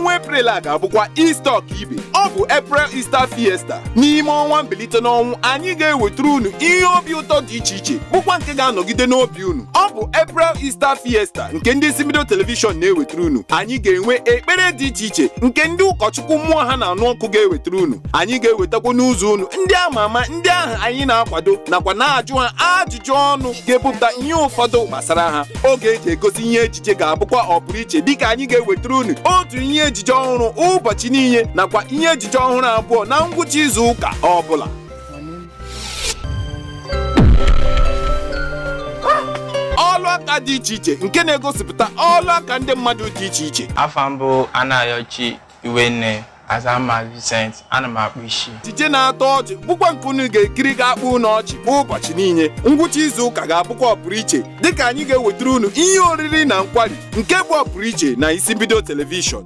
Ọnwa Eprel a ga-abụkwa Ista ọkaibe. Ọ bụ April Easter Fiesta. N'ime ọnwa mbilite n'ọnwụ, anyị ga-ewetara unu ihe obi ụtọ dị iche iche, bụkwa nke ga-anọgide n'obi unu. Ọ bụ April Easter Fiesta nke ndị isi mbido telivishọn na-ewetara unu. Anyị ga-enwe ekpere dị iche iche nke ndị ụkọchukwu mmụọ ha na-anụ ọkụ ga-ewetara unu. Anyị ga-ewetakwa n'ụzọ unu ndị ama ama, ndị ahụ anyị na-akwado nakwa na-ajụ ha ajụjụ ọnụ ga-ebupụta ihe ụfọdụ gbasara ha. Oge eji egosi ihe ejije ga-abụkwa ọpụrụ iche, dịka anyị ga-ewetara unu otu ihe ejije ọhụrụ ụbọchị niile nakwa ihe ejije ọhụrụ abụọ na ngwụcha izu ụka ọbụla. Ọlụ aka dị iche iche nke na-egosipụta ọlụ aka ndị mmadụ dị iche iche. Afa mbụ Anayochi Iwenne Azama Vincent, ana m akpụ isi. Ejije na-atọ ọchị bụkwa nke unu ga-ekiri ga-akpụ unu ọchị ụbọchị niile. Ngwụcha izu ụka ga-abụkwa ọpụrụ iche, dịka anyị ga-ewetara unu ihe oriri na nkwari nke bụ ọpụrụ iche na isi mbido telivishọn.